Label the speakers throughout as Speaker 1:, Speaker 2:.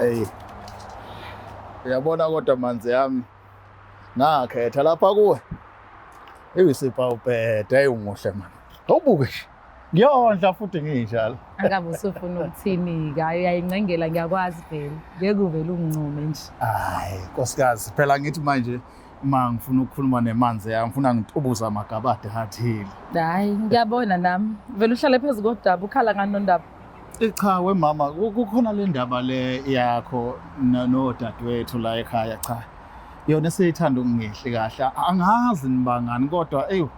Speaker 1: Ey. Uyabona kodwa manzi yami. Ngakhetha lapha kuwe. Iwisipha ubhede hey umuhle man. Awubuke nje. Ngiyondla futhi nginjalo.
Speaker 2: Angabe usufuna ukuthini-ke hayi uyayincengela ngiyakwazi phela. Ngeke uvele ungincome nje.
Speaker 1: Hayi nkosikazi phela ngithi manje uma ngifuna ukukhuluma nemanzi yami ngifuna ngitubuza amagabade athile.
Speaker 2: Hayi ngiyabona nami. Vele uhlale phezu kodaba ukhala ngani nondaba?
Speaker 1: Cha we mama kukhona le ndaba le yakho nodadewethu la ekhaya cha. Yona eseyithanda ukungehli kahle. Angazi nibangani kodwa eyu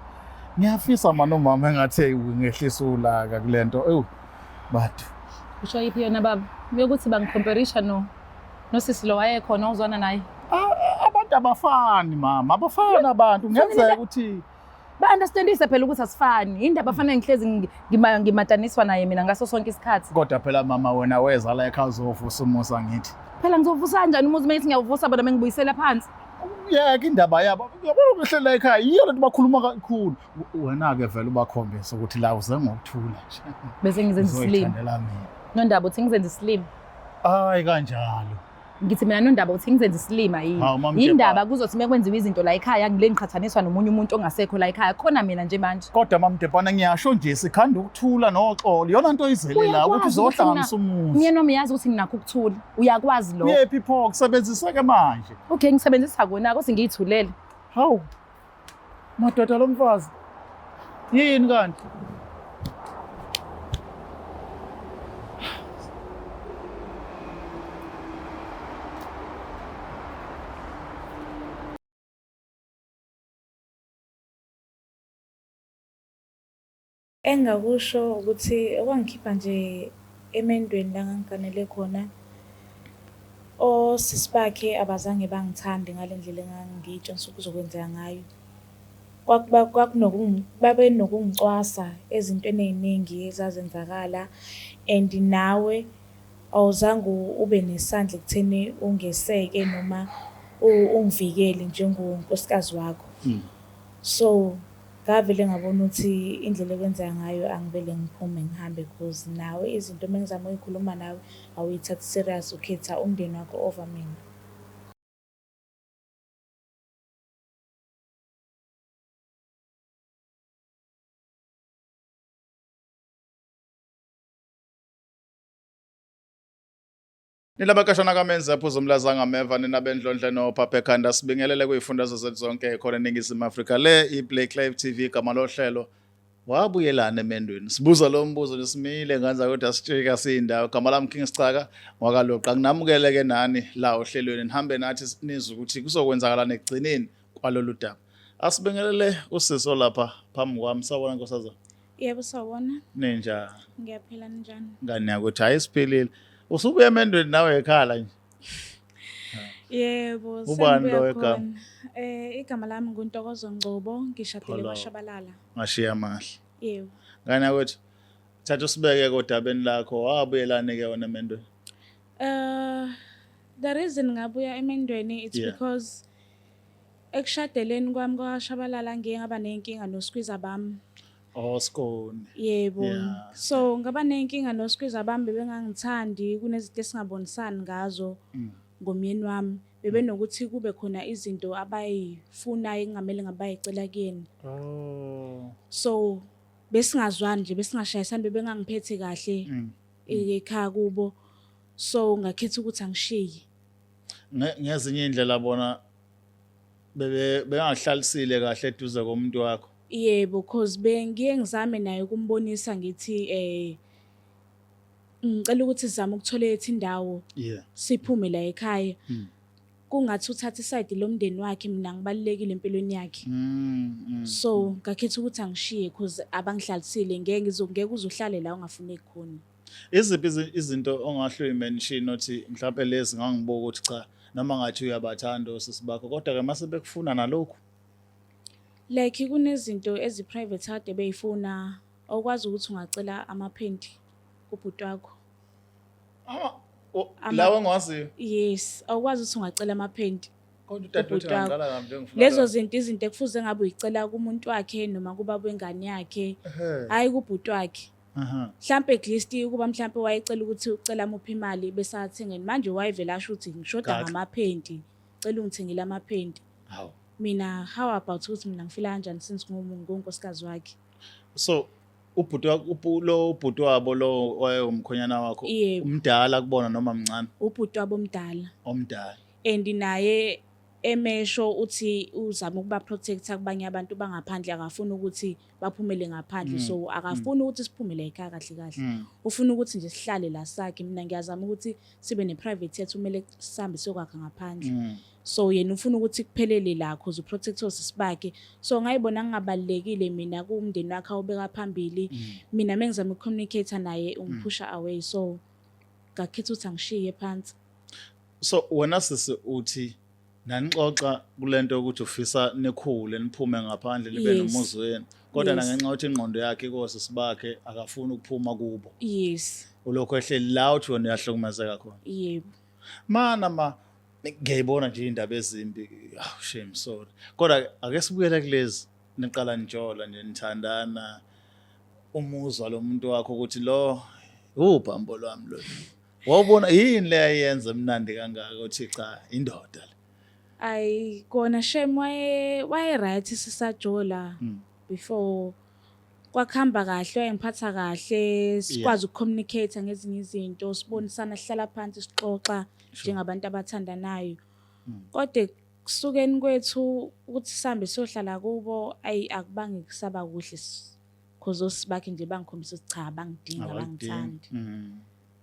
Speaker 1: ngiyafisa mani umama engathi eyu ngehlisa ulaka kule nto eyu bathu.
Speaker 2: Usho yiphi yona baba? Uyokuthi bangikhomperisha no nosisi lo wayekhona uzwana naye.
Speaker 1: Abantu abafani mama, abafani abantu. Kungenzeka ukuthi
Speaker 2: Ba-understandise phela ukuthi asifani. Indaba fanele ngihlezi ngimataniswa naye mina ngaso sonke isikhathi.
Speaker 1: Kodwa phela mama wena weza la ekhaya uzovusa umuzi angithi.
Speaker 2: Phela ngizovusa kanjani umuzi uma ngithi ngiyawuvusa bona bengibuyisela phansi?
Speaker 1: Yeka indaba yabo. Uyabona ukuhlela la ekhaya yiyo lento bakhuluma kakhulu. Wena-ke vele ubakhombise ukuthi la uze ngokuthula nje.
Speaker 2: Bese ngizenza isilima.
Speaker 1: Uzoyithandela mina.
Speaker 2: Nondaba uthi ngizenza isilima.
Speaker 1: Hayi kanjalo.
Speaker 2: Ngithi mina Nondaba uthi ngizenza isilima yini?
Speaker 1: Hawu, Mam
Speaker 2: Yindaba
Speaker 1: Debhana.
Speaker 2: kuzothi mekwenziwa izinto la ekhaya ngile ngiqhathaniswa nomunye umuntu ongasekho la ekhaya. Khona mina nje manje.
Speaker 1: Kodwa Mam Debhana ngiyasho nje sikhanda ukuthula noxolo. Iyona nto oyizele la ukuthi
Speaker 2: Uyakwazi ukuthi
Speaker 1: uzohlanganisa umuzi.
Speaker 2: Umyeni wami uyazi ukuthi nginakho ukuthula. Uyakwazi lokho.
Speaker 1: Uyephi pho kusebenziseke manje.
Speaker 2: Okay, ngisebenzisa kona ukuthi ngiyithulele.
Speaker 1: Hawu. Madoda lo mfazi. Yini kanti?
Speaker 3: Engingakusho ukuthi okwangikhipha nje emendweni la ngangiganele khona, osisi bakhe abazange bangithande ngale ndlela engangiy'tshengisa ukuthi kuzokwenzeka ngayo. Babenokungicwasa ezintweni ey'ningi ezazenzakala and nawe awuzange ube nesandla ekutheni ungeseke noma ungivikele njengonkosikazi wakho. So, Ngavele ngabona ukuthi indlela ekwenzeka ngayo angivele ngiphume ngihambe cause nawe izinto mengizama ukuyikhuluma nawe awuyithathi serious ukhetha umndeni wakho over mina.
Speaker 1: Nina bakashana kamenzi aphuza umlaza ngameva nina bendlondle nophapha ekhanda sibingelele kuyifundazwe zethu zonke khona eNingizimu Afrika le iBlack Live TV igama lohlelo wabuyelana emendweni sibuza lo mbuzo nisimile nganza kodwa sitshika siyindawo gama lami King Sicaka wakaloqa nginamukele ke nani la ohlelweni nihambe nathi nizwe ukuthi kuzokwenzakalani ekugcineni kwalolu daba asibingelele usisi olapha phambi kwami sawubona nkosazana
Speaker 3: Yebo sawubona.
Speaker 1: Ninjani?
Speaker 3: Ngiyaphila ninjani?
Speaker 1: Ngani yakuthi hayi siphilile. Usubuya emendweni nawe ekhala nje.
Speaker 3: Yebo,
Speaker 1: Ubani
Speaker 3: sengibuya
Speaker 1: lo egama?
Speaker 3: khona. Igama lami nguNtokozo Ngcobo, ngishadele
Speaker 1: Pholo.
Speaker 3: kwaShabalala.
Speaker 1: Ngashiya amahle.
Speaker 3: Yebo.
Speaker 1: Ngani yakuthi thatha usibeke kodabeni lakho wabuyelani ke wena emendweni?
Speaker 3: The reason ngabuya emendweni it's because Ekushadeleni kwami kwaShabalala ngiye ngaba ney'nkinga noskwiza bami.
Speaker 1: Oh, Skoni.
Speaker 3: Yebo.
Speaker 1: Yeah.
Speaker 3: So ngaba ney'nkinga noskwiza bami bebengangithandi kunezinto esingabonisani ngazo ngomyeni wami. Bebenokuthi kube khona izinto abayifunayo ekungamele ngabe bayicela kuyena.
Speaker 1: Oh.
Speaker 3: So besingazwani nje besingashayisani bebengangiphethe kahle ekhaya kubo. So ngakhetha ukuthi angishiye.
Speaker 1: Ngezinye iy'ndlela bona bebe bengakuhlalisile kahle eduze komuntu wakho.
Speaker 3: Yebo, cause bengiye ngizame naye ukumbonisa ngithi eh ngicela ukuthi sizame ukuthola ethu indawo siphume la ekhaya. Kungathi uthatha isayidi lomndeni wakhe mina ngibalulekile empilweni yakhe. So ngakhetha ukuthi angishiye cause abangihlalisile ngeke ngizo ngeke uze uhlale la ungafuneki khona.
Speaker 1: Iziphi izinto ongahle uyimention othi mhlawumbe lezi ngangibuka ukuthi cha noma ngathi uyabathanda osisi bakho kodwa ke mase bekufuna nalokhu?
Speaker 3: Like kunezinto ezi-private kade beyifuna awukwazi ukuthi ungacela amaphenti kubhuti wakho.
Speaker 1: Lawa engiwaziyo?
Speaker 3: Yes, awukwazi ukuthi ungacela amaphenti.
Speaker 1: Kodwa udadewethu
Speaker 3: Ubhuti wakho.
Speaker 1: angiqala kabi ngifuna
Speaker 3: Lezo
Speaker 1: lo.
Speaker 3: zinto izinto ekufuze ngabe uyicela kumuntu wakhe noma kubaba wengane yakhe,
Speaker 1: Ehhe.
Speaker 3: hhayi kubhuti wakhe. Mhlampe at least ukuba mhlampe wayecela ukuthi ucela muphi imali bese athengeni, manje wayevele asho ukuthi ngishoda
Speaker 1: Gaxa.
Speaker 3: ngamaphenti, cela ungithengele amaphenti.
Speaker 1: Hawu.
Speaker 3: Mina, how about ukuthi mina ngifila kanjani since ngunkosikazi wakhe?
Speaker 1: So ubhuti wakho, lo ubhuti wabo lo owayewumkhonyana wakho,
Speaker 3: Yebo.
Speaker 1: umdala kubona noma mncane?
Speaker 3: Ubhuti wabo omdala.
Speaker 1: Omdala.
Speaker 3: And naye emesho uthi uzama ukuba protector kubanye abantu bangaphandle, akafuni ukuthi baphumele ngaphandle, so akafuni ukuthi siphumele ekhaya kahle kahle. Ufuna ukuthi nje sihlale la sakhe. Mina ngiyazama ukuthi sibe ne-private yethu, kumele sihambe siyokwakha ngaphandle. So yena ufuna ukuthi kuphelele la cause uprotect osisi bakhe. So ngayibona ngingabalulekile mina kumndeni wakhe awubeka phambili. Mina mengizama ukucommunicate naye ungiphusha away, so ngakhetha ukuthi angishiye phansi.
Speaker 1: So wena sisi uthi nanixoxa kulento yokuthi ufisa nikhule niphume ngaphandle nibe nomuzi wenu, kodwa nangenxa yokuthi ingqondo yakhe kosisi bakhe akafuni ukuphuma kubo. Ulokhu ehleli la, uthi wena uyahlukumezeka khona.
Speaker 3: Yebo.
Speaker 1: Mana ma, ngiyayibona nje indaba ezimbi. Oh, shame, sorry. Kodwa ake sibuyele kulezi niqala nijola nje nithandana, umuzwa lo muntu wakho ukuthi lo ubhambo lwami lo. Wawubona yini le ayenza emnandi kangaka uthi cha, indoda le?
Speaker 3: Ayi kona shame, waye right sisajola. Before kwakuhamba kahle, wayengiphatha kahle, sikwazi ukucommunicate ngezinye izinto, sibonisana, sihlala phansi sixoxa njengabantu abathandanayo. Kodwa kusukeni kwethu ukuthi sihambe siyohlala kubo, ayi akubange kusaba kuhle, cause osibakhe nje bangikhombisa ukuthi cha, bangidinga,
Speaker 1: Abakudingi.
Speaker 3: bangithandi.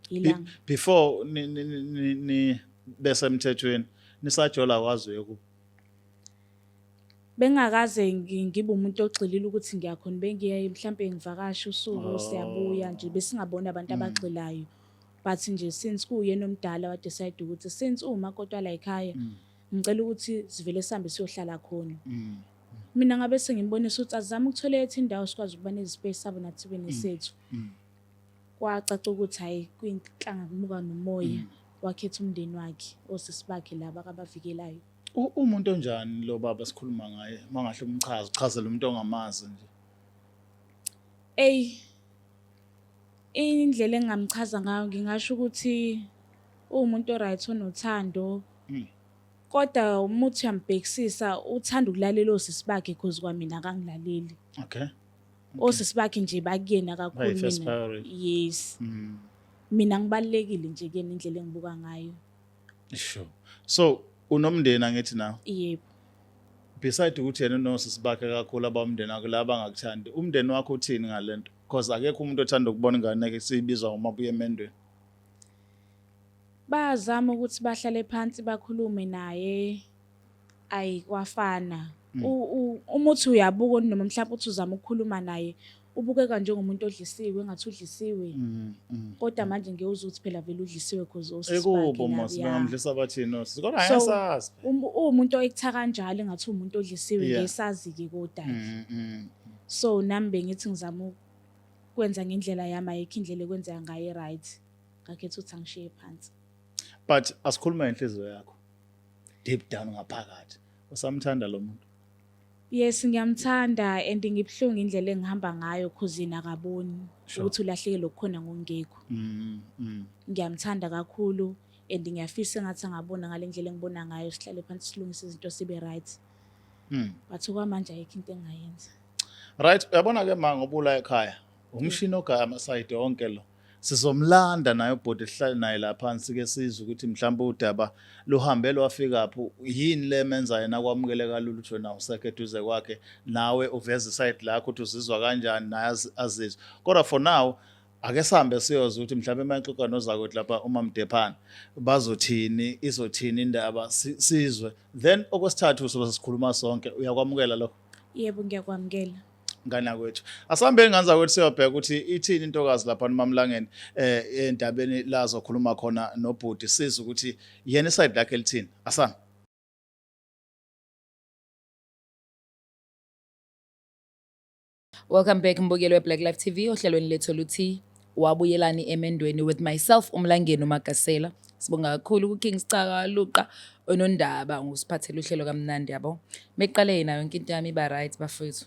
Speaker 3: Ilanga.
Speaker 1: Before ni besemthethweni, nisajola, wazi uye kubo?
Speaker 3: Bengingakaze ngibe umuntu ogxilile ukuthi ngiyakhona, bengiye mhlampe ngivakashe usuku, siyabuya nje, besingaboni abantu abagxilayo. But nje since kuwuyena omdala wadecide ukuthi since uwumakoti wala ekhaya, ngicela ukuthi sivele sihambe siyohlala khona. Mina ngabe sengimbonisa ukuthi azame ukuthola ethu indawo, sikwazi ukuba nezispace sabo, nathi sibe nesethu. Kwacaca ukuthi hhayi, kwinhlanga kumuka nomoya, wakhetha umndeni wakhe, osisi bakhe laba akabavikelayo.
Speaker 1: Umuntu onjani lo baba sikhuluma ngaye? Mangahle umchaze, uchazele umuntu ongamazi nje.
Speaker 3: Eyi, indlela engingamchaza ngayo, ngingasho ukuthi uwumuntu o-right, onothando. Kodwa uma uthi uyambhekisisa, uthanda ukulalela osisi bakhe, cause kwamina akangilaleli. Osisi bakhe nje bakuyena kakhulu
Speaker 1: Bayi-first
Speaker 3: mina.
Speaker 1: priority.
Speaker 3: Yes. Mina ngibalulekile nje kuyena indlela engibuka ngayo.
Speaker 1: Sure. So unomndeni angithi nawe?
Speaker 3: Yebo.
Speaker 1: Beside ukuthi yena unosisi bakhe kakhulu abamndeni wakhe laba abangakuthandi, umndeni wakho uthini ngalento? Because akekho umuntu othanda ukubona ingane yakhe siyibizwa ngomabuye emendweni.
Speaker 3: Bayazama ukuthi bahlale phansi bakhulume naye, ayi kwafana. Uma uthi uyabuka noma mhlawumbe uthi uzama ukukhuluma naye, ubukeka njengomuntu odlisiwe, engathi udlisiwe. Kodwa manje ngeke uze uthi phela vele udlisiwe cause osisi
Speaker 1: Ekubo
Speaker 3: bakhe
Speaker 1: mos
Speaker 3: laba, ya.
Speaker 1: bengamdlisa bathini osisi, kodwa
Speaker 3: So,
Speaker 1: angisazi.
Speaker 3: Uwumuntu oektha kanjalo engathi uwumuntu odlisiwe, ngesazi-ke kodwa-ke. So nami bengithi ngizama ukwenza ngendlela yami, ayikho indlela ekwenzeka ngayo e-right. Ngakhetha ukuthi angishiye phansi.
Speaker 1: But asikhulume ngenhliziyo yakho. Deep down ngaphakathi. Usamthanda lo muntu?
Speaker 3: Yes, ngiyamthanda and ngibuhlungu indlela engihamba ngayo cause yena akaboni ukuthi ulahlekelwe okukhona ngokungekho. Ngiyamthanda kakhulu and ngiyafisa engathi angabona ngale ndlela engibona ngayo, sihlale phansi silungise izinto sibe right. But okwamanje ayikho into engayenza.
Speaker 1: Right, uyabona ke ma, ngoba ula ekhaya, umshini ogaya amasayidi onke lo. Sizomlanda naye ubhuti, sihlale naye la phansi ke sizwe ukuthi mhlawumbe udaba luhambe lwafika phi, yini le menza yena kwamukele kalula ukuthi wena usekho eduze kwakhe, nawe uveze isayidi lakho ukuthi uzizwa kanjani, naye azizwe. Kodwa for now ake sihambe siyozwa ukuthi mhlawumbe uma exoxa nozakwethu lapha uMamdephana bazothini, izothini indaba, sizwe. Then okwesithathu sobe sikhuluma sonke. Uyakwamukela lokho?
Speaker 3: Yebo, ngiyakwamukela.
Speaker 1: Ngane kwethu, asihambeni ngane zakwethu siyobheka ukuthi ithini intokazi lapha noMamlangeni endabeni la azokhuluma khona nobhuti, sizwe ukuthi yena iside lakhe lithini. Asambe.
Speaker 2: Welcome back mbukeli we-Black Life TV ohlelweni lethu oluthi Wabuyelani Emendweni with myself uMlangeni uMagasela. Sibonga kakhulu kuKing Sicaka Luqa onondaba ngosiphathela uhlelo kamnandi yabo. Meqale yena yonke into yami iba right bafethu.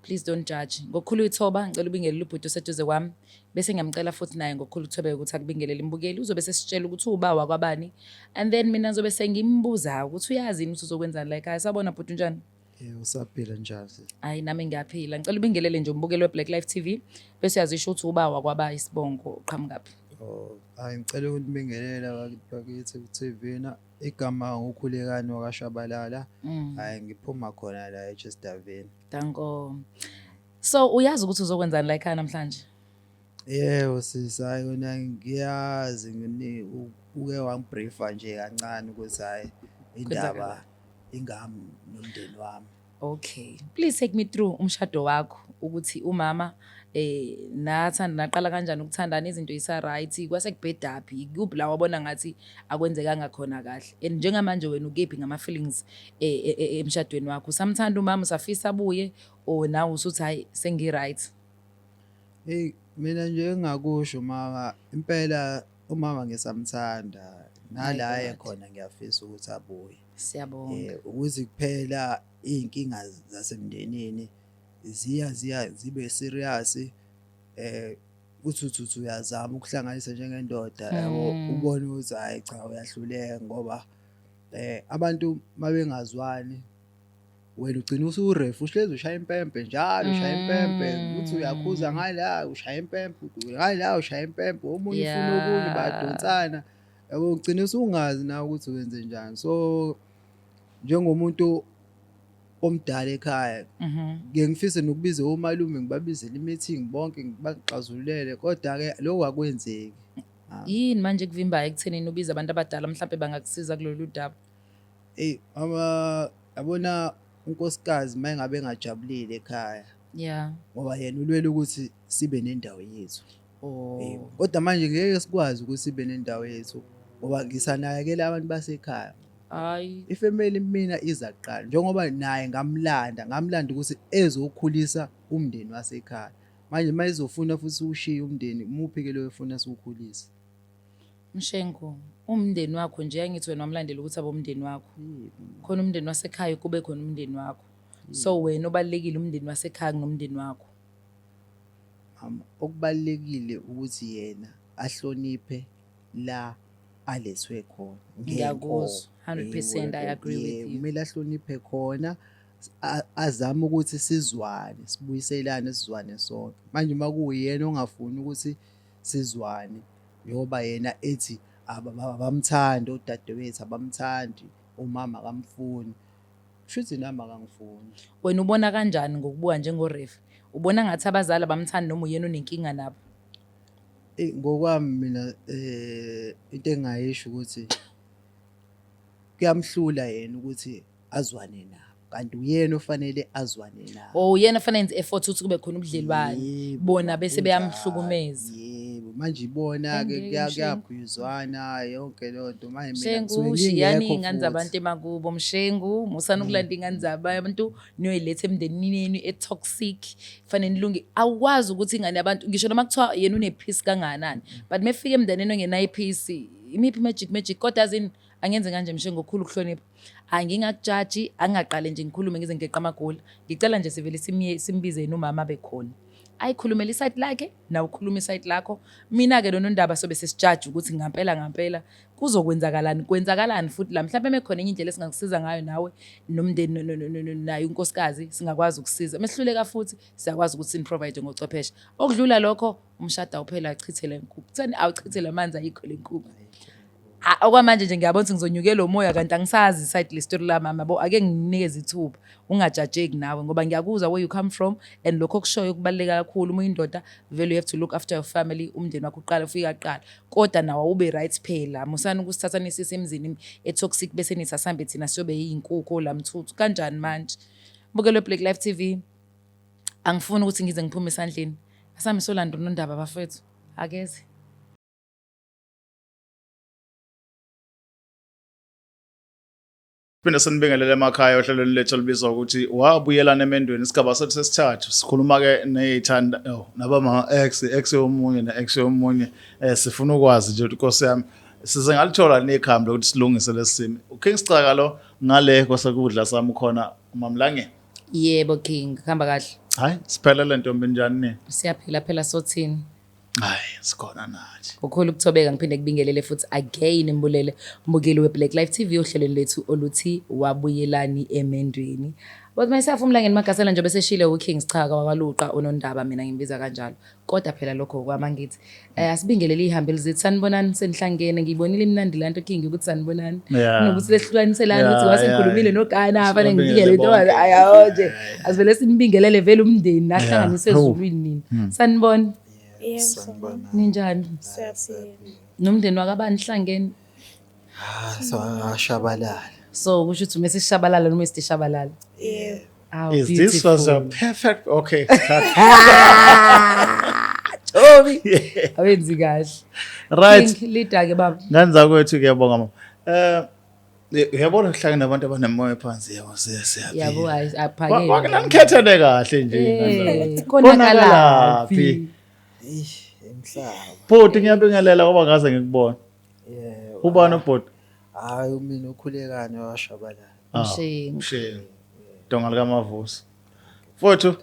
Speaker 2: Please don't judge. Ngokukhulu ithoba ngicela ubingelele ubhuti oseduze kwami bese ngiyamcela futhi naye ngokukhulu ukuthobeka ukuthi akubingelele imbukeli uzobe sesitshela ukuthi uba wakwabani and then mina ngizobe sengimbuza ukuthi uyazi yini ukuthi uzokwenzani la ekhaya. Sawubona bhuti, unjani?
Speaker 4: Yebo, usaphila njani sisi?
Speaker 2: Hayi, nami ngiyaphila. Ngicela ubingelele nje umbukeli we-Black Life TV bese uyazisho ukuthi uba wakwaba isibongo uqhamukaphi.
Speaker 4: Oh, hayi ngicela ukunibingelela bakithi ku-TV na. Igama nguKhulekani wakaShabalala. Hayi ngiphuma khona la eChesterville.
Speaker 2: Danko. So uyazi ukuthi uzokwenzani la ekhaya namhlanje?
Speaker 4: Yebo sisi, hayi kona ngiyazi uke wangibriefa nje kancane ukuthi hayi indaba ingami nomndeni wami.
Speaker 2: Okay. Please take me through umshado wakho ukuthi umama nathanda naqala kanjani ukuthandana, izinto isa right, kwase kubhedaphi, kuphi la wabona ngathi akwenzekanga khona kahle, and njengamanje wena ukephi ngama feelings emshadweni wakho? Usamthanda umama, usafisa abuye, or nawe usuthi hayi sengi right?
Speaker 4: Hey mina nje engakusho mama, impela umama ngisamthanda, nala ekhona ngiyafisa ukuthi abuye.
Speaker 2: Siyabonga.
Speaker 4: Ukuthi kuphela izinkinga zasemndenini ziya zibe serious, uthi uthi uyazama ukuhlanganisa njengendoda yabo, ubone ukuthi hayi cha uyahluleka, ngoba abantu mabengazwani wena ugcina usuref uhlezi ushaya impempe njalo, ushaya impempe uthi uyakhuza ngala, ushaya impempe ngala, ushaya impempe omunye ufuna okunye, bayadonsana yabo, ugcina usungazi nawe ukuthi wenze njani. So njengomuntu omdala ekhaya ngike ngifise nokubiza omalume, ngibabizele i-meeting bonke, ngibaxazululele, kodwa-ke lokho akwenzeki.
Speaker 2: Yini manje kuvimbayo ekuthenini ubize abantu abadala, mhlawumbe bangakusiza kulolu daba?
Speaker 4: Eyi mama, yabona unkosikazi uma engabe engajabulile ekhaya, ngoba yena ulwela ukuthi sibe nendawo yethu. Kodwa manje ngeke sikwazi ukuthi sibe nendawo yethu ngoba ngisanakekela abantu basekhaya.
Speaker 2: Hayi.
Speaker 4: Ifamily mina iza kuqala, njengoba naye ngamlanda ukuthi ezokhulisa umndeni wasekhaya. Manje uma ezofuna futhi ushiye umndeni, umuphi-ke lo efuna siwukhulise?
Speaker 2: Mshengu, umndeni wakho nje, angithi wena wamlandela ukuthi abe umndeni wakho. Khona umndeni wasekhaya, kube khona umndeni wakho. So wena obalulekile umndeni wasekhaya kunomndeni wakho.
Speaker 4: Mama, okubalulekile ukuthi yena ahloniphe la alethwe khona.
Speaker 2: Ngiyakuzwa, 100% I agree with you.
Speaker 4: Kumele ahloniphe khona, azame ukuthi sizwane, sibuyiselane, sizwane sonke. Manje uma kuwuyena ongafuni ukuthi sizwane, njengoba yena ethi abamthandi odadewethu, abamthandi, umama akamfuni, kushuthi nami akangifuni.
Speaker 2: Wena ubona kanjani ngokubuka njengorefi? Ubona ngathi abazali abamthandi noma uyena unenkinga nabo?
Speaker 4: Eyi ngokwami mina into engingayisho ukuthi kuyamhlula yena ukuthi azwane nabo, kanti uyena ofanele azwane nabo.
Speaker 2: Oh, uyena ofanele enze effort ukuthi kube khona ubudlelwane.
Speaker 4: Yebo,
Speaker 2: Bona bese
Speaker 4: kunjalo.
Speaker 2: beyamhlukumeza.
Speaker 4: Yebo, manje ibona-ke
Speaker 2: Angeke, Mshengu.
Speaker 4: kuyaphuzwana yonke leyo nto. Manje mina
Speaker 2: Mshengu,
Speaker 4: ngisuke
Speaker 2: shiyani
Speaker 4: ngingekho
Speaker 2: iy'ngane
Speaker 4: futhi.
Speaker 2: zabantu emakubo, Mshengu, musani ukulanda iy'ngane zabantu niyoyiletha emndenini yenu e-toxic, fanele nilunge. Awukwazi ukuthi ingane yabantu, ngisho noma kuthiwa yena une-peace kangakanani, but mefika emndenini ongenayo i-peace, imiphi magic magic, kodwa azini angenze kanje Mshengu ngokukhulu ukuhlonipha. Angingakujaji, angingaqale nje ngikhulume ngize ngigeqe amagula. Ngicela nje sivele simbize yena umama abe khona. Ayikhulumele isayidi lakhe, nawe ukhuluma isayidi lakho. Mina-ke lona ndaba sobe sesijaja ukuthi ngampela ngampela kuzokwenzakalani, kwenzakalani futhi la. Mhlawumbe mekhona enye indlela esingakusiza ngayo nawe nomndeni naye unkosikazi, singakwazi ukusiza. Mesihluleka futhi siyakwazi ukuthi siniprovide ngochwepheshe. Okudlula lokho, umshado awuphela, achithe le nkukhu. Kutheni awuchithe amanzi, ayikho le nkukhu. Okwamanje nje ngiyabona ukuthi ngizonyukela umoya, kanti angisazi iside le story la mama bo. Ake nginikeze ithuba, ungajajeki nawe ngoba ngiyakuzwa where you come from, and lokho okushoyo kubaluleke kakhulu. Uma uyindoda vele you have to look after your family, umndeni wakho uqala, ufika kuqala, kodwa nawo ube right phela. Musani ukusithatha nisise emzini e-toxic bese nithi asambe thina siyobe yinkukhu la mthuthu kanjani. Manje bukelwe Black Life TV, angifuni ukuthi ngize ngiphume esandleni. Asambe solanda unondaba bafethu, akeze.
Speaker 1: Phinde sinibingelele emakhaya ohlelweni lethu olubizwa ukuthi wabuyelana emendweni, isigaba sethu sesithathu. Sikhuluma ke nezithanda, oh, nabama ex, ex yomunye ne ex yomunye. Sifuna ukwazi nje ukuthi Nkosi yami size ngalithola nekhambi lokuthi silungise lesimo. UKing Sicaka lo, ngale kwasekudla sami khona uMamlangeni.
Speaker 2: Yebo King, kuhamba kahle.
Speaker 1: Hayi, siphelele ntombi, njani nini?
Speaker 2: Siyaphila phela, sothini?
Speaker 1: Hayi, sikhona nathi.
Speaker 2: Kukhulu ukuthobeka, ngiphinde kubingelele futhi again mbulele mbukeli we-Black Life TV ohlelweni lethu oluthi Wabuyelani Emendweni. With myself uMlangeni Magasela, njengoba seshile uKing Schaka wakwaLuqa unondaba, mina ngimbiza kanjalo. Kodwa phela lokho kwama ngithi asibingelele ihambe lizithi sanibonani senihlangene. Ngiyibonile imnandi lanto King ukuthi sanibonani. Kunokuthi lehlukaniselana ukuthi wase ngikhulumile nogana fanele ngibingele into ayawo nje. Asivele sinibingelele vele umndeni nahlanganise ezulwini nini. Sanibona.
Speaker 3: Yebo, sanibona.
Speaker 2: Ninjani?
Speaker 3: Siyaphila.
Speaker 2: Nomndeni wakabani hlangene?
Speaker 4: Ah, so ashabalala.
Speaker 2: So kusho ukuthi uma sishabalala noma sishabalala.
Speaker 3: Yebo.
Speaker 2: How
Speaker 1: Is this was a
Speaker 2: beautiful.
Speaker 1: perfect, okay, cut.
Speaker 2: Tobi. Awenzi kahle.
Speaker 1: Right.
Speaker 2: King leader ke baba.
Speaker 1: Ngani zakwethu, kuyabonga mama. Uyabona kuhlangene nabantu abanemoya phansi, yabo, siya siyaphila.
Speaker 2: Yabo, aphakele.
Speaker 1: Kwake nanikhethene kahle nje, ngani zakwethu.
Speaker 2: Konakalaphi?
Speaker 4: Eish, emhlaba.
Speaker 1: Bhuti, ngiyabingelela ngoba ngaze ngikubona.
Speaker 4: Yebo.
Speaker 1: Ubani ubhuti?
Speaker 4: Hayi, mina ukhulekane washabalala.
Speaker 1: Ah,
Speaker 2: Mshengu.
Speaker 1: Mshengu. Donga likaMavuso. Mfowethu,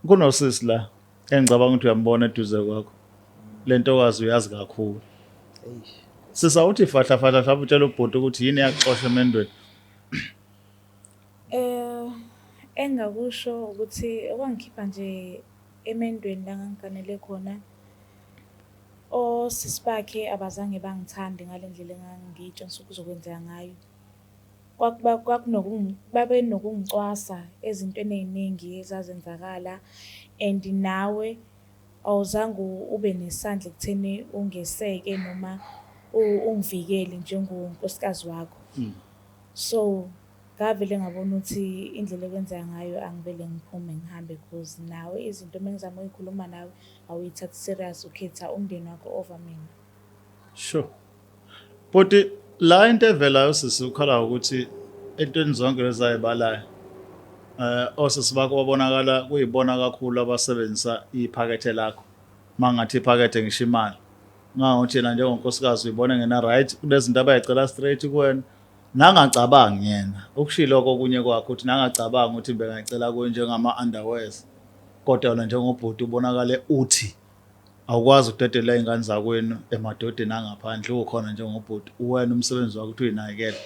Speaker 1: kunosisi la engicabanga ukuthi uyambona eduze kwakho. Le ntokazi uyazi kakhulu.
Speaker 4: Eish.
Speaker 1: Sisawuthi fahla fahla mhlawumbe utshela ubhuti ukuthi yini yakuxosha emendweni.
Speaker 3: Engakusho ukuthi okwangikhipha nje emendweni la ngangiganele khona, osisi bakhe abazange bangithande ngale ndlela engangiyitshengisa kuzokwenzeka ngayo. Babe nokungicwasa ezintweni ey'ningi ezazenzakala and nawe awuzange ube nesandla ekutheni ungeseke noma ungivikele njengonkosikazi wakho. So ngavele ngabona ukuthi indlela ekwenzeka ngayo angivele ngiphume ngihambe, cause nawe izinto uma ngizama ukuyikhuluma nawe awuyithathi serious, ukhetha umndeni wakho over mina.
Speaker 1: Sure. Bhuti, la into evelayo, sisi ukhala ukuthi entweni zonke lezayibalayo osisi bakho babonakala kuyibona kakhulu abasebenzisa iphakethe lakho. Mangathi iphakethe ngisho imali. Ngangokuthi yena njengonkosikazi uyibona ngena right kunezinto abayicela straight kuwena. Nangacabangi yena ukushilo okunye kwakho ukuthi nangacabanga ukuthi bengacela kuwe njengama underwears. Kodwa wena njengobhuti ubonakale uthi awukwazi ukudedela iy'ngane zakwenu emadodeni angaphandle, ukhona njengobhuti wena umsebenzi wakho ukuthi uyinakekele,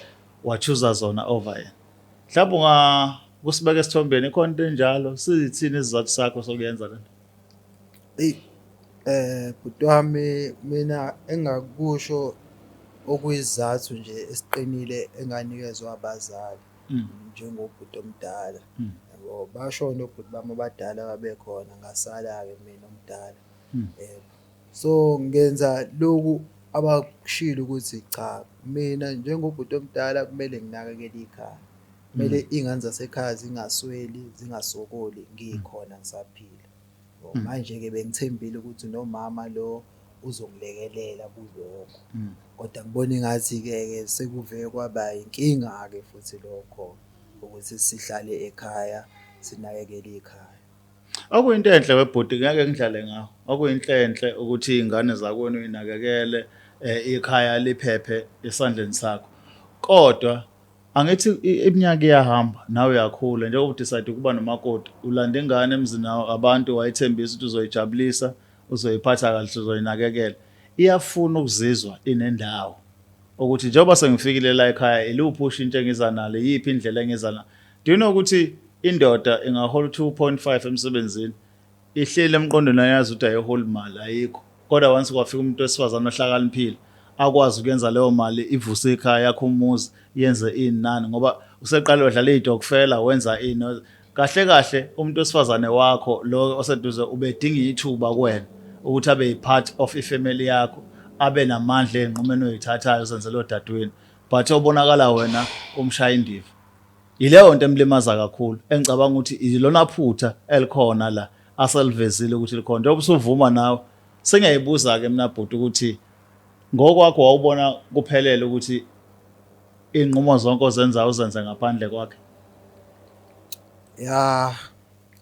Speaker 1: wachuza zona over yena. Mhlawumbe unga kusibeka esithombeni, ikhona into enjalo? Sithini isizathu sakho sokuyenza lento?
Speaker 4: Eyi, bhuti wami, mina engakusho okuyisizathu nje esiqinile enganikezwa abazali njengobhuti omdala. Yabo, bashona obhuti bami abadala babekhona, ngasala-ke mina omdala. Yebo. So ngenza lokhu abakushilo ukuthi cha, mina njengobhuti omdala kumele nginakekele ikhaya. Kumele iy'ngane zasekhaya zingasweli, zingasokoli ngikhona ngisaphila. Manje-ke bengithembile ukuthi nomama lo uzongilekelela kulokho. Kodwa ngibona engathi-ke ke sekuve kwaba inkinga-ke futhi lokho ukuthi sihlale ekhaya sinakekele ikhaya.
Speaker 1: Okuyinto enhle webhuti, ngeke ngidlale ngawo. Okuyinto enhle ukuthi iy'ngane zakwenu uyinakekele, ikhaya liphephe esandleni sakho. Kodwa angithi iminyaka iyahamba, nawe uyakhula, njengoba udecide ukuba nomakoti, ulanda ingane emzini abantu wayithembisa ukuthi uzoyijabulisa, uzoyiphatha kahle, uzoyinakekela. Iyafuna ukuzizwa inendawo. Ukuthi njengoba sengifikile la ekhaya, iluphi ushintsho engiza nalo, iyiphi indlela engiza nayo. Do you know ukuthi indoda ingahola 2.5 emsebenzini, ihleli emqondweni ayazi ukuthi ayiholi mali, ayikho. Kodwa once kwafika umuntu wesifazane ohlakaniphile, akwazi ukuyenza leyo mali ivuse ikhaya, yakhe umuzi, yenze ini nani, ngoba useqale wadlala iy'tokfela, wenza ini. Kahle kahle umuntu wesifazane wakho lo oseduze ubedinga ithuba kuwena ukuthi abe yi-part of ifamily yakho, abe namandla ey'nqumeni oyithathayo uzenzele odadewenu, but obonakala wena umshaya indiva. Yileyo nto emlimaza kakhulu, engicabanga ukuthi ilona phutha elikhona la aselivezile ukuthi likhona. Njengoba usuvuma nawe, sengiyayibuza-ke mina bhuti ukuthi ngokwakho wawubona kuphelele ukuthi iy'nqumo zonke ozenzayo uzenze ngaphandle kwakhe?
Speaker 4: Ya,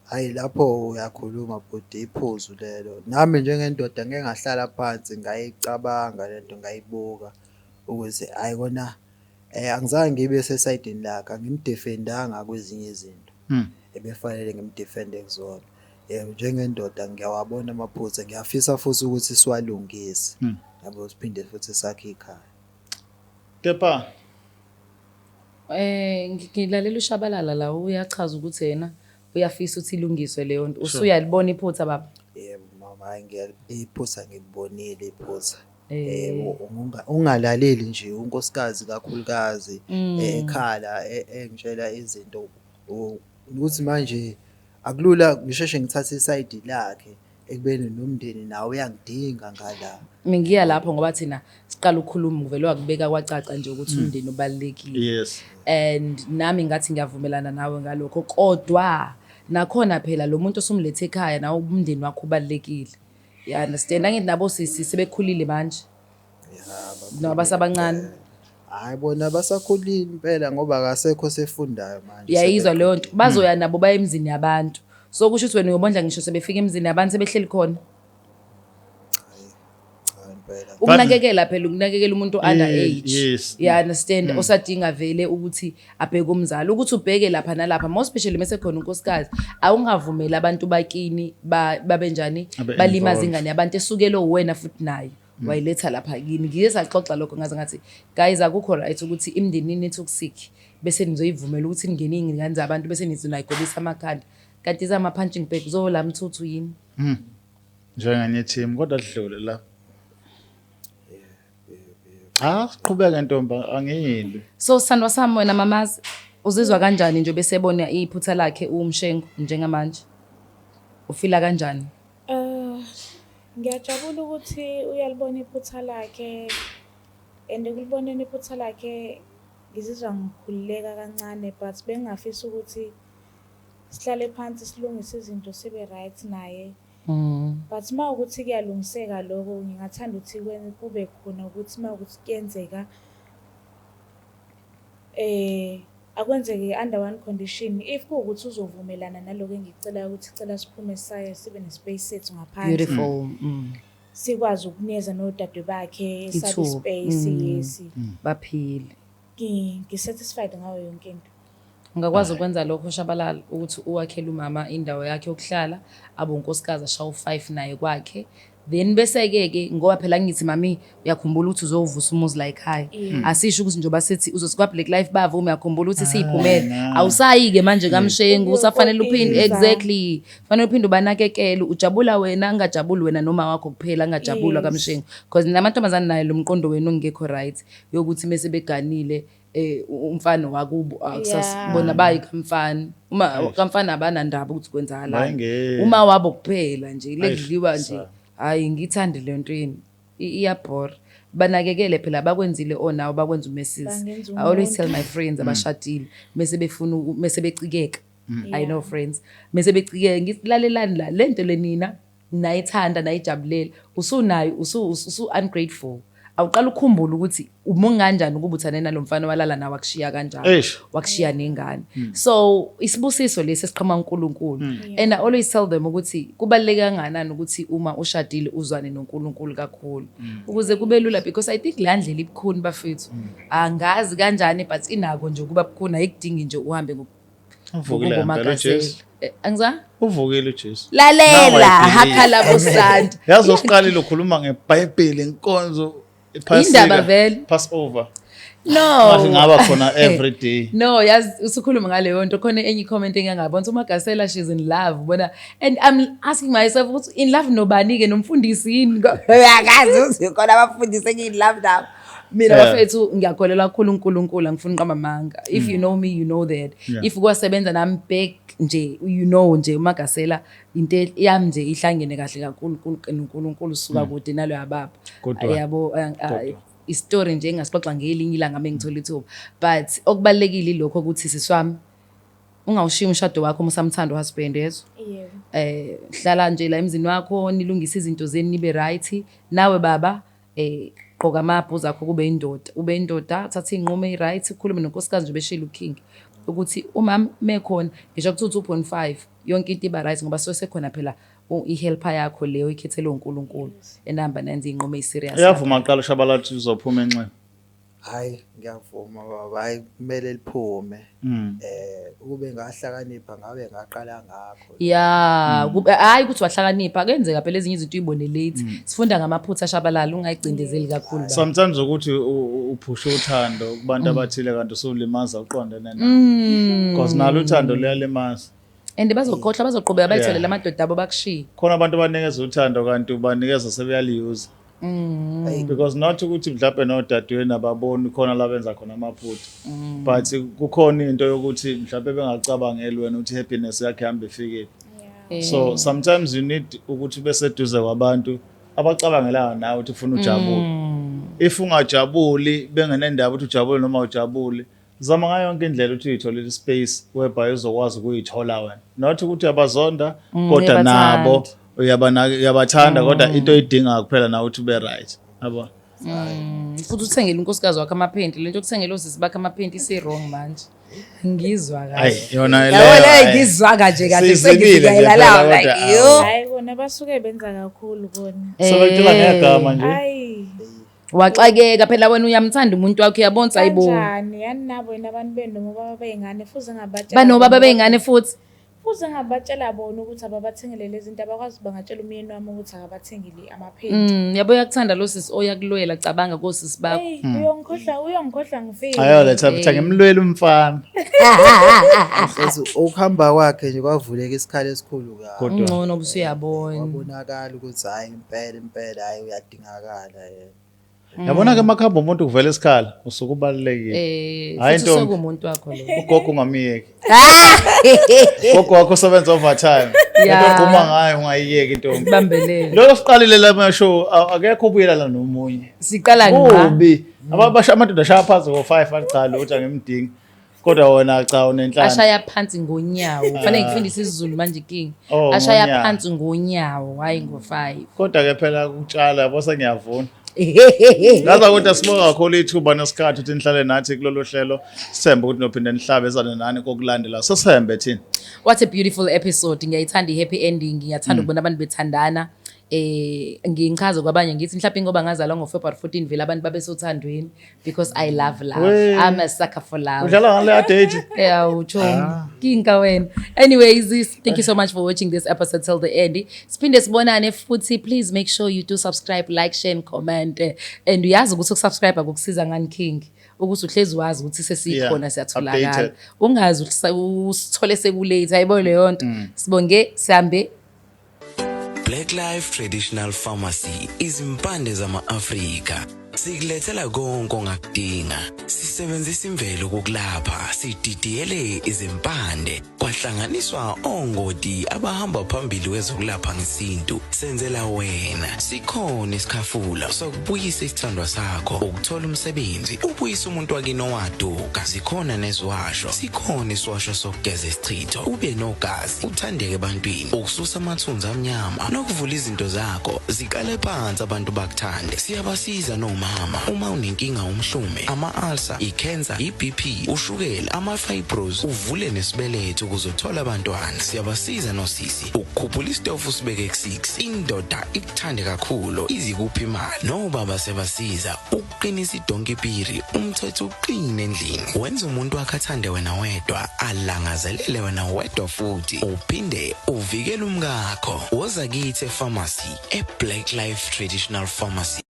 Speaker 4: hhayi, lapho uyakhuluma bhuti, iphuzu lelo. Nami njengendoda ngike ngahlala phansi ngayicabanga lento, ngayibuka ukuthi hhayi kona angizange ngibe sesayidini lakhe, angimdefendanga kwezinye izinto. ebefanele ngimdefende kuzona. Yebo, njengendoda ngiyawabona amaphutha, ngiyafisa futhi ukuthi siwalungise. Yabo, siphinde futhi sakhe ikhaya.
Speaker 1: Kepha
Speaker 2: Ngilalela uShabalala la, uyachaza ukuthi yena uyafisa ukuthi ilungiswe leyo nto. Usuyalibona iphutha, baba?
Speaker 4: Yebo mama, hhayi, iphutha ngilibonile iphutha. Yebo, ungalaleli nje unkosikazi kakhulukazi ekhala engitshela izinto, ukuthi manje akulula ngisheshe ngithathe isayidi lakhe ekubeni nomndeni nawo uyangidinga ngala.
Speaker 2: Ngiya lapho ngoba thina siqala ukukhuluma kuvele wakubeka kwacaca nje ukuthi umndeni ubalulekile. And nami ngathi ngiyavumelana nawe ngalokho, kodwa nakhona phela lo muntu osumlethe ekhaya nawe umndeni wakho ubalulekile. You understand? Angithi nabo sisi sebekhulile manje. Noma basabancane?
Speaker 4: Hayi, bona basakhulile impela ngoba akasekho sefundayo manje.
Speaker 2: Uyayizwa leyo nto. Bazoya nabo baye emzini yabantu. So kusho ukuthi wena uyobondla ngisho sebefika emzini yabantu sebehleli khona.
Speaker 4: Cha impela.
Speaker 2: Ukunakekela phela, ukunakekela umuntu under age. You understand? Osadinga vele ukuthi abheke umzali, ukuthi ubheke lapha nalapha, more especially mase khona unkosikazi, awungavumeli abantu bakini babe njani,
Speaker 1: Abe
Speaker 2: balimaze
Speaker 1: involved.
Speaker 2: Ingane yabantu esukele uwena futhi nayo wayiletha lapha kini. Ngike saxoxa lokho, ngaze ngathi, guys, akukho right ukuthi imndenini e-toxic bese nizoyivumela ukuthi ningene iy'ngane zabantu bese nithi nayigobisa amakhanda, kanti zama-punching bag zola mthuthu yini?
Speaker 1: Njengenye team, kodwa sidlule la. Cha, siqhubeke ntombi, angiyilwi.
Speaker 2: So sithandwa sami, wena mamazi uzizwa kanjani nje besebona iphutha lakhe uMshengu njengamanje? Ufila kanjani?
Speaker 3: Ngiyajabula ukuthi uyalibona iphutha lakhe and ekuliboneni iphutha lakhe ngizizwa ngikhululeka kancane, but bengingafisa ukuthi sihlale phansi silungise izinto, sibe right naye. But uma ukuthi kuyalungiseka lokho, ngingathanda ukuthi kube khona ukuthi uma ukuthi kuyenzeka, akwenzeke under one condition, if kuwukuthi uzovumelana naloko engikucelayo ukuthi cela siphume saye sibe ne-space sethu ngaphandle.
Speaker 2: Beautiful.
Speaker 3: Sikwazi ukunikeza nodade bakhe sabe
Speaker 2: Ithuba.
Speaker 3: space, yes.
Speaker 2: Baphile.
Speaker 3: Ngi-satisfied ngayo yonke into.
Speaker 2: Ungakwazi ukwenza lokho, Shabalala, ukuthi uwakhele umama indawo yakhe yokuhlala, abe unkosikazi ashaye u-5 naye kwakhe, then bese-ke ke ngoba phela ngithi mami uyakhumbula ukuthi uzovusa umuzi la ekhaya, asisho ukuthi njengoba sithi uzothi kwa-Black Life bavume, uyakhumbula ukuthi siyiphumele, awusayi-ke manje kaMshengu, usafanele uphinde.
Speaker 3: Uyokotiza.
Speaker 2: Exactly, fanele uphinde ubanakekele, ujabula wena, angajabuli wena noma wakho kuphela, angajabulwa kaMshengu, because namantombazane nayo lo mqondo wenu ongekho right yokuthi mese beganile umfana wakubo akusasibona bayi kamfana, uma kamfana abanandaba ukuthi kwenzakalani.
Speaker 1: Bayingeni.
Speaker 2: Uma wabo kuphela nje
Speaker 1: Eish,
Speaker 2: lekudliwa nje. Hayi, ngithande le nto yini, iyabhora. Banakekele phela, bakwenzile onawo, bakwenza umesisi.
Speaker 3: Bangenza
Speaker 2: I always
Speaker 3: umuntu.
Speaker 2: Tell my friends abashadile mese befuna mese becikeka, I know friends mese becikeka, ngithi lalelani la, le nto le nina nayithanda nayijabulela, usunayo usu ungrateful, awuqala ukukhumbula ukuthi uma unganjani ukuba uthane nalo mfana walala nawe, wakushiya kanjalo,
Speaker 1: Eish.
Speaker 2: wakushiya nengane. So isibusiso lesi esiqhamuka uNkulunkulu, and I always tell them ukuthi kubaluleke kangakanani ukuthi uma ushadile uzwane noNkulunkulu kakhulu ukuze kube lula, because I think la ndlela ibukhuni bafethu, angazi kanjani, but inako nje ukuba bukhuni, ayikudingi nje uhambe
Speaker 1: Uvukile ngempela
Speaker 2: ngokubomagasela.
Speaker 1: uJesu.
Speaker 2: Angiza
Speaker 1: Uvukile uJesu.
Speaker 2: Lalela.
Speaker 1: Now I believe.
Speaker 2: Hakhala bosanta.
Speaker 1: Yazi usiqalile ukhuluma ngeBhayibheli, inkonzo iphasika.
Speaker 2: Indaba vele.
Speaker 1: Passover.
Speaker 2: No.
Speaker 1: Ngathi ngaba khona every day.
Speaker 2: No, yazi usukhuluma ngaleyo nto, khona enye i-comment engangabona ukuthi uMagasela, she's in love, bona, and I'm asking myself ukuthi in love nobani ke, nomfundisi yini? Uyakazi ukuthi khona abafundisi engi-in love nabo mina. Bafethu, ngiyakholelwa kakhulu uNkulunkulu, angifuni uqamba amanga. If you know me, you know that. If kwasebenza nami back nje, you know nje uMagasela into yami nje ihlangene kahle kakhulu noNkulunkulu, suka kude nalo yababa.
Speaker 1: Good one.
Speaker 2: Yabo,
Speaker 1: Good one.
Speaker 2: isitori nje engasixoxa ngelinye ilanga uma ngithola ithuba, but okubalulekile ilokho ukuthi siswami ungawushiyi umshado wakho uma usamthanda uhusband, yezwa?
Speaker 3: Yebo.
Speaker 2: Hlala nje la emzini wakho, nilungise izinto zenu, nibe right. Nawe baba, gqoka amabhuzu akho, kube indoda, ube indoda, thatha iy'nqumo eyi-right, ukhulume nonkosikazi nje beshilo uKing ukuthi umama mekhona ngisho kuthiwa 2.5 yonke into iba right, ngoba sekhona phela i-helper yakho leyo oyikhethele uNkulunkulu enihamba nenze iy'nqumo eyi-serious.
Speaker 1: Uyavuma aqala uShabalala ukuthi uzophuma enxeni.
Speaker 4: Hhayi, ngiyavuma baba, hhayi kumele liphume. Ukube ngahlakanipha ngabe ngaqala ngakho.
Speaker 2: Ya, hhayi ukuthi wahlakanipha, kuyenzeka phela ezinye izinto uyibone late. Sifunda ngamaphutha ashabalala, ungayicindezeli kakhulu baba.
Speaker 1: Sometimes ukuthi uphushe uthando kubantu abathile kanti usulimaza uqondene nabo. Because nalo uthando luyalimaza.
Speaker 2: And bazokhohlwa, bazoqhubeka bayitholele amadoda abo bakushiye.
Speaker 1: Khona abantu abanikeza uthando kanti ubanikeza sebeyaliyuza. Because not ukuthi mhlawumbe nodadewenu ababoni khona la benza khona amaphutha. But kukhona into yokuthi mhlawumbe bengacabangeli wena ukuthi happiness yakhe ihambe ifikile. So sometimes you need ukuthi ube seduze kwabantu abacabangelayo nawe ukuthi ufuna ujabule. If ungajabuli bengenendaba ukuthi ujabule noma ujabule, zama ngayo yonke indlela ukuthi uyitholele ispace whereby uzokwazi ukuyithola wena. Not ukuthi uyabazonda kodwa
Speaker 2: Uyabathanda.
Speaker 1: Nabo uyabathanda kodwa into oyidingayo kuphela nawe ukuthi ube right. Yabo.
Speaker 2: Futhi uthengele unkosikazi wakho amaphenti, lento yokuthengela osisi bakho amaphenti ise-wrong manje. Ngizwa kahle.
Speaker 1: Ayi yona
Speaker 2: Yabo
Speaker 1: leyo.
Speaker 2: leyo
Speaker 1: Ayi.
Speaker 2: ngizwa kanje kahle
Speaker 1: Siyizibile nje
Speaker 2: sengifika
Speaker 1: phela
Speaker 2: la like
Speaker 1: kodwa,
Speaker 2: yo.
Speaker 3: Hhayi kona basuke benza kakhulu kona.
Speaker 1: Sebekutshela ngegama nje.
Speaker 3: Hhayi.
Speaker 2: Waxakeka phela wena, uyamthanda umuntu wakho, uyabona ukuthi ayibo.
Speaker 3: Kanjani? Yani nabo yini abantu benu noma obaba bey'ngane fuze ngabatshela
Speaker 2: Banobaba
Speaker 3: bona
Speaker 2: bey'ngane futhi.
Speaker 3: Fuze ngabatshela bona ukuthi ababathengele lezi zinto, abakwazi bangatshela umyeni wami ukuthi akabathengele amaphenti.
Speaker 2: Yabo uyakuthanda lo sisi oyakulwela, cabanga kosisi bakho.
Speaker 3: Eyi, uyongikhohlwa, uyongikhohlwa ngifike.
Speaker 1: Ayo letha futhi ngimlwela umfana.
Speaker 4: Futhi ukuhamba kwakhe nje kwavuleka isikhala esikhulu kabi.
Speaker 1: Kodwa
Speaker 2: Ungcono ubusuyabona.
Speaker 4: Kwabonakala ukuthi hhayi impela impela hhayi uyadingakala yena.
Speaker 1: Yabona ke makhamba umuntu kuvela isikhala usuke ubalulekile. Hhayi
Speaker 2: Futhi
Speaker 1: ntombi.
Speaker 2: sekuwumuntu wakho lo.
Speaker 1: Ugogo ungamiyeki. Ugogo wakho usebenza overtime.
Speaker 2: Ya.
Speaker 1: Into ogquma ngayo ungayiyeki intombi.
Speaker 2: Bambelele.
Speaker 1: Lo siqalile la show akekho ubuyelana nomunye.
Speaker 2: Siqala ngqa.
Speaker 1: Kubi. Abasha amadoda ashaya phansi ngo5 athi cha lo uthi angimdingi. Kodwa wena cha unenhlanhla.
Speaker 2: Ashaya phansi ngonyawo. Kufanele ngifundise isiZulu manje king.
Speaker 1: Oh,
Speaker 2: Ashaya
Speaker 1: ngonyawo.
Speaker 2: phansi ngonyawo, hayi ngo5.
Speaker 1: Kodwa ke phela ukutshala yabo sengiyavuna. Ngaza kodwa sibonga kakhulu ithuba nesikhathi ukuthi nihlale nathi kulolu hlelo. Sithembe ukuthi nophinde nihlabezane nani kokulandela. Sesihambe thina.
Speaker 2: What a beautiful episode. Ngiyayithanda i-happy ending. Ngiyathanda ukubona abantu bethandana. Ngingichaze kwabanye ngithi mhlawumbe ngoba ngazalwa ngo-February 14 vele abantu babe sothandweni because I love love.
Speaker 1: We.
Speaker 2: I'm a sucker for love.
Speaker 1: Udlala ngale date.
Speaker 2: Yeah, uchomi. Kinka wena. Anyways, thank you so much for watching this episode till the end. Siphinde sibonane futhi. Please make sure you do subscribe, like, share and comment. And uyazi ukuthi ukusubscribe akukusiza ngani king. Ukuthi uhlezi wazi ukuthi sesikhona, siyatholakala.
Speaker 1: Updated.
Speaker 2: Ungazi usithole sekulate, ayibo leyo nto. Sibonge sihambe.
Speaker 5: Black Life Traditional Pharmacy, izimpande zama-Afrika. Sikulethela konke ongakudinga. Sisebenzisa imvelo kokulapha, sididiyele izimpande, kwahlanganiswa ongoti abahamba phambili kwezokulapha ngesintu. Senzela wena. Sikhona isikhafula sokubuyisa isithandwa sakho, ukuthola umsebenzi, ubuyisa umuntu wakini owaduka. Zikhona neziwasho. Sikhona isiwasho sokugeza isichitho, ube nogazi, uthandeke ebantwini, ukususa amathunzi amnyama nokuvula izinto zakho ziqale phansi abantu bakuthande. Siyabasiza nomama uma unenkinga, umhlume, ama-ulcer, i-cancer, i-BP, ushukela, ama-fibros, uvule nesibeletho ukuze uthole abantwana. Siyabasiza nosisi ukukhuphula isitofu sibeke ku-6, indoda ikuthande kakhulu, izikuphi imali. Nobaba siyabasiza ukuqinisa idonkipiri, umthetho uqine endlini, wenza umuntu wakhe athande wena wedwa, alangazelele wena wedwa, futhi uphinde uvikele umkakho. Woza kithi epharmacy, e-Black Life Traditional Pharmacy.